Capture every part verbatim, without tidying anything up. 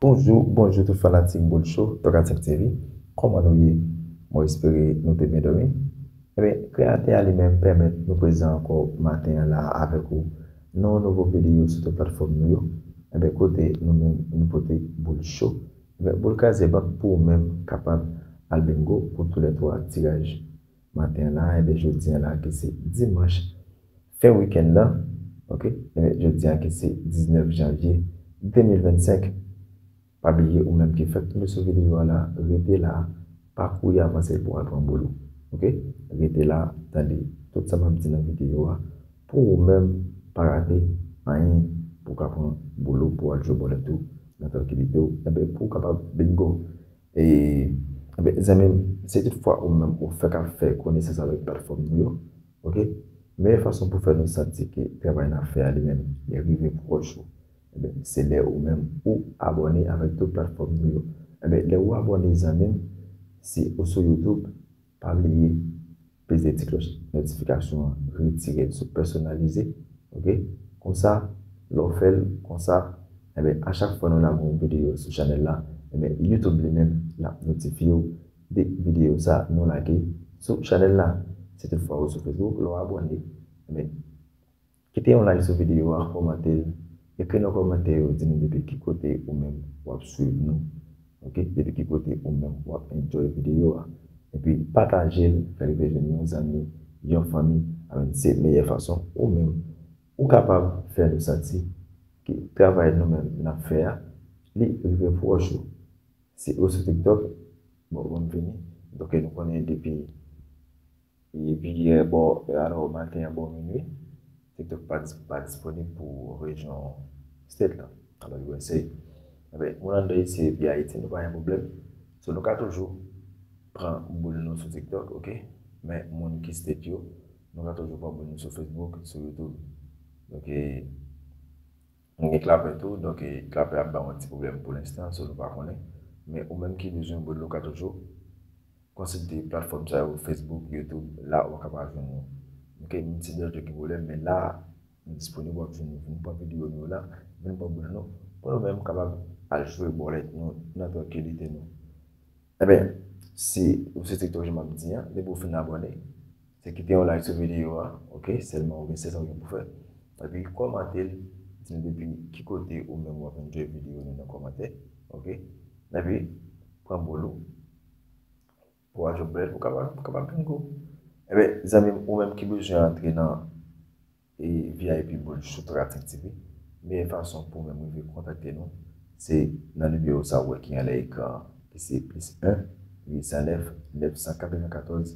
Bonjou, bonjou tout fanatik Boul Show, Tokatchak T V. Kòman nou ye? Mwen espere nou te byen dòmi. Ebyen, kreyatè a li menm pèmèt nou prezan ankò maten an la avèk ou nan yon nouvo videyo sou tout platfòm nou yo. Ebyen, kote nou menm nou pote Boul Show. Ebyen, Boul Kraze Bank pou ou menm kapab al bingo pou tou lè twa tiraj maten an la, ebyen, jodi an la ki se dimanch fen wikenn nan, oke? Ebyen, jodi an ki se diznèf janvye de mil vennsenk, pa bliye ou menm ki fèk tonbe sou videyo a la, rete la, pa kouri avanse pou al pran boul ou, oke? Rete la, tande tout sa m ap di nan videyo a, pou ou menm pa rate anyen, pou w ka pran boul ou, pou w al jwe bòlèt ou nan trankilite w, ebyen, pou w kapab bingo. E, ebyen, zanmi m, si tout fwa ou menm ou fèk ap fè konesans avèk platfòm nou yo, oke? Meyè fason pou fè nou santi ke travay n ap fè a li menm, li rive pwòch ou, ebyen, se lè ou menm ou abòne avèk tout platfòm nou yo. Ebyen, lè ou abòne, zanmi m, si ou sou YouTube, pa bliye peze ti klòch notifikasyon an, retire l sou pèsonalize, oke? Konsa, lè w fè l konsa, ebyen, a chak fwa nou lage yon videyo sou chanèl la, ebyen, YouTube li menm, l ap notifye w de videyo sa nou lage sou chanèl la. Si tout fwa ou sou Facebook, lè w abòne, ebyen, kite yon like sou videyo a, kòmante l, ekri nan kòmantè yo, di nou depi ki kote ou menm w ap swiv nou, oke? Depi ki kote ou menm w ap enjoy videyo a. Epi pataje l, fè l rive jwenn yon zanmi, yon fanmi, amèn, se meyè fason ou menm ou kapab fè nou santi ke travay nou menm n ap fè a, li rive pwòch ou. Si ou sou TikTok, bon, bon vini. Donk, nou konnen depi, depi yè bò, alò, maten an bò minui, TikTok pa, dis- pa disponib pou rejyon State la, alò, U S A. Ebyen, moun anndan isi epi Ayiti, nou pa gen pwoblèm. So, nou ka toujou pran boul nou sou TikTok, oke? Men moun ki State yo, nou ka toujou pran boul nou sou Facebook, sou YouTube. Donk, e, nou gen Clapper tou, donk, e, Clapper ap ba yon ti pwoblèm pou lenstan, so nou pa konnen. Men ou menm ki bezwen boul ou ka toujou konsilte platfòm sa yo, Facebook, YouTube, la ou kapab jwenn nou. Oke, menm si dòt yo gen pwoblèm, men la, nou disponib, w ap jwenn nou. Vin pran videyo nou yo la, vin pran boul nou, pou nou menm kapab al jwe bòlèt nou nan trankilite nou. Ebyen, si ou se TikTok jan m ap di an, depi ou fin abòne, se kite yon like sou videyo a, oke? Sèlman ou gen se sa ou gen pou fè. Epi kòmante l, di nou depi ki kote ou menm w ap enjoy videyo nou nan kòmantè, oke? Epi pran boul ou, pou w al jwe bòlèt, pou w kapab, pou w kapab bingo. Ebyen, zanmi m, ou menm ki bezwen antre nan e V I P Boul Show Tokatchak T V, meyè fason pou w menm rive kontakte nou, se nan nimewo sa ou wè ki anlè ekran an, ki se plis en, uit san nèf, nèf san katrevenkatòz,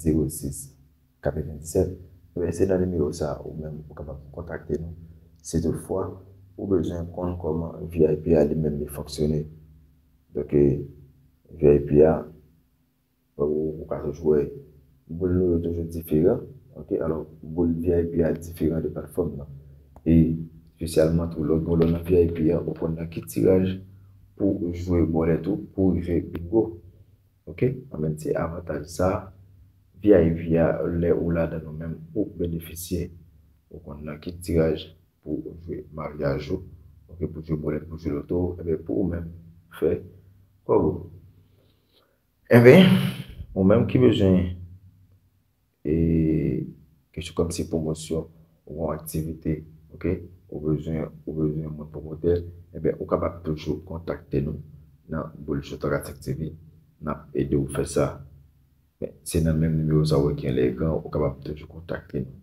zewo sis, katrevenndisèt. Ebyen, se nan nimewo sa ou menm ou kapab kontakte nou. Si tout fwa ou bezwen konn kòman V I P a li menm li fonksyone. Donk, e, V I P a, ou, ou ka toujou wè boul nou yo toujou diferan. Oke, alò, boul V I P a diferan de platfòm nan. E espesyalman tou, lè w gen yon lò nan V I P a, ou konn nan ki tiraj pou jwe bòlèt ou, pou rive bingo. Oke, anben, se avantaj sa, V I P a, lè ou ladan nou menm, ou benefisye. Ou konn nan ki tiraj pou jwe maryaj ou, oke, pou jwe bòlèt, pou jwe loto, ebyen, pou ou menm fè kòb ou. Enben, ou menm ki bezwen, e, kesyon kòmsi pwomosyon, ou gen yon aktivite, oke, ou bezwen, ou bezwen yon moun pwomotè, enben, ou kapab toujou kontakte nou nan Boul Show Tokatchak T V, n ap ede w fè sa. Men, se nan menm nimewo sa ou wè ki anlè ekran, ou kapab toujou kontakte nou.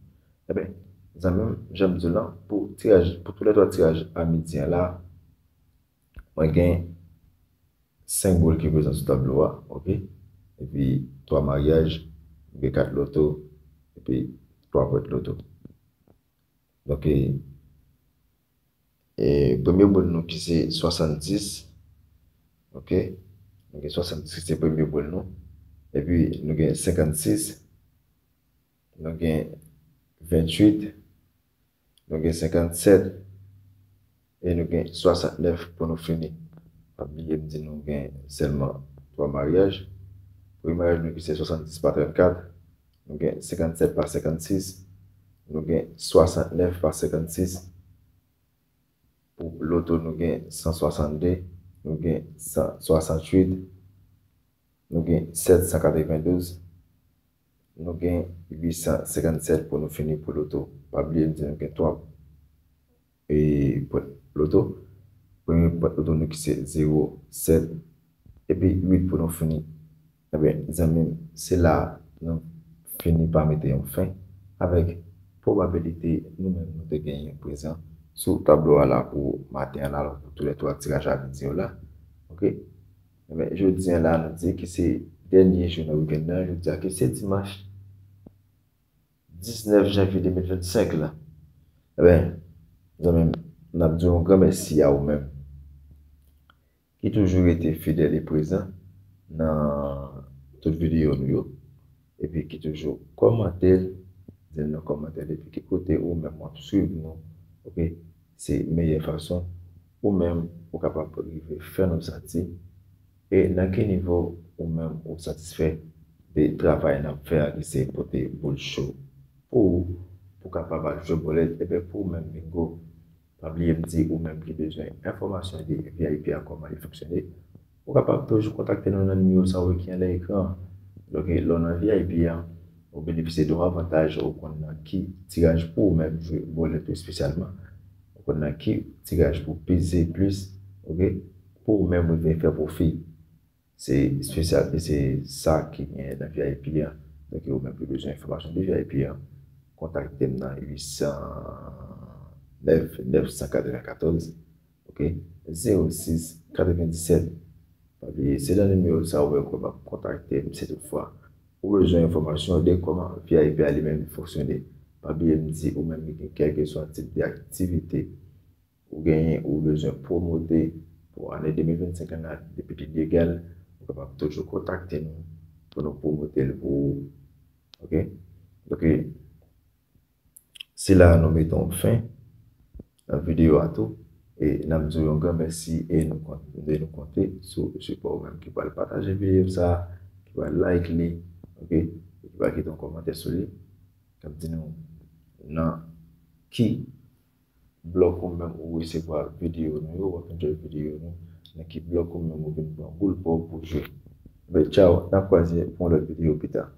Enben, zanmi m, jan m di w lan, pou tiraj, pou tou lè twa tiraj a midi an la, mwen gen senk boul ki prezan sou tablo a, oke? Epi twa maryaj, mwen gen kat loto, epi twa pòt loto. Donk, e, e, premye boul nou ki se swasanndis, oke? Nou gen swasanndis ki se premye boul nou. Epi nou gen senkannsis, nou gen venntuit, nou gen senkannsèt, e nou gen swasannnèf pou nou fini. Pa bliye m di nou gen sèlman twa maryaj. Premye maryaj nou ki se swasanndis pa trannkat, nou gen senkannsèt pa senkannsis, nou gen swasannnèf pa senkannsis. Pou loto nou gen san swasannde, Nou gen san swasanntuit, nou gen sèt san katrevendouz, nou gen uit san senkannsèt pou nou fini pou loto. Pa bliye m di nou gen twa e, pwent loto. Premye pwent loto nou ki se zewo, sèt, epi uit pou nou fini. Ebyen, zanmi m, se la a nou fini pa mete yon fen avèk pwobabilite nou menm nou te genyen prezan sou tablo a la pou maten an la, pou toulètwa tiraj a midi yo la. Oke? Ebyen, jodi a la, nou di ki se dènye jou nan wikenn nan, jodi a ki se dimanch diznèf janvye de mil vennsenk la. Ebyen, zanmi m, n ap di yon gran mèsi a ou menm ki toujou rete fidèl e prezan nan tout videyo nou yo, epi ki toujou kòmante l, di l nan kòmantè l, epi ki kote ou menm w ap swiv nou, oke? Se meyè fason ou menm ou kapab rive fè nou santi, e nan ki nivo ou menm ou satisfè de travay n ap fè a, ki se pote boul cho pou ou, pou kapab al jwe bòlèt, ebyen pou ou menm bingo. Pa bliye m di ou menm ki bezwen enfòmasyon de V I P a, kòman li fonksyone, ou kapab toujou kontakte nou nan nimewo sa yo ki anlè ekran an. Donk, lè w nan V I P a, ou benefisye de yon avantaj, ou konn nan ki tiraj pou ou menm jwe bòlèt ou espesyalman. Ou konn nan ki tiraj pou peze plis, oke? Pou ou menm rive fè pwofi. Se espesyal, e se sa ki genyen nan V I P a. Donk, ou menm ki bezwen enfòmasyon de V I P a, kontakte m nan uit san nèf, nèf san katrevenkatòz, oke, zewo sis katrevendisèt. Pa bliye, se nan nimewo sa ou wè ou kapab kontakte m si toutfwa ou bezwen enfòmasyon de kòman V I P a li menm fonksyone. Pa bliye m di ou menm ki gen kèlkeswa tip de aktivite ou genyen, ou bezwen pwomote pou ane de mil vennsenk an nan, depi li legal, ou kapab toujou kontakte nou pou nou pwomote l pou ou. Oke? Donk, se la a nou mete yon fen nan videyo a tou. E n ap di w yon gran mèsi e nou kont-, e nou konte sou sipò ou menm ki pral pataje videyo sa a, ki pral like li, oke? E ki pral kite yon kòmantè sou li. N ap di nou nan ki blòk ou menm ou resevwa videyo nou yo, w ap enjoy videyo nou, nan ki blòk ou menm ou vin pran boul pa w pou jwe. Men tchaw, n ap kwaze pou yon lòt videyo pita.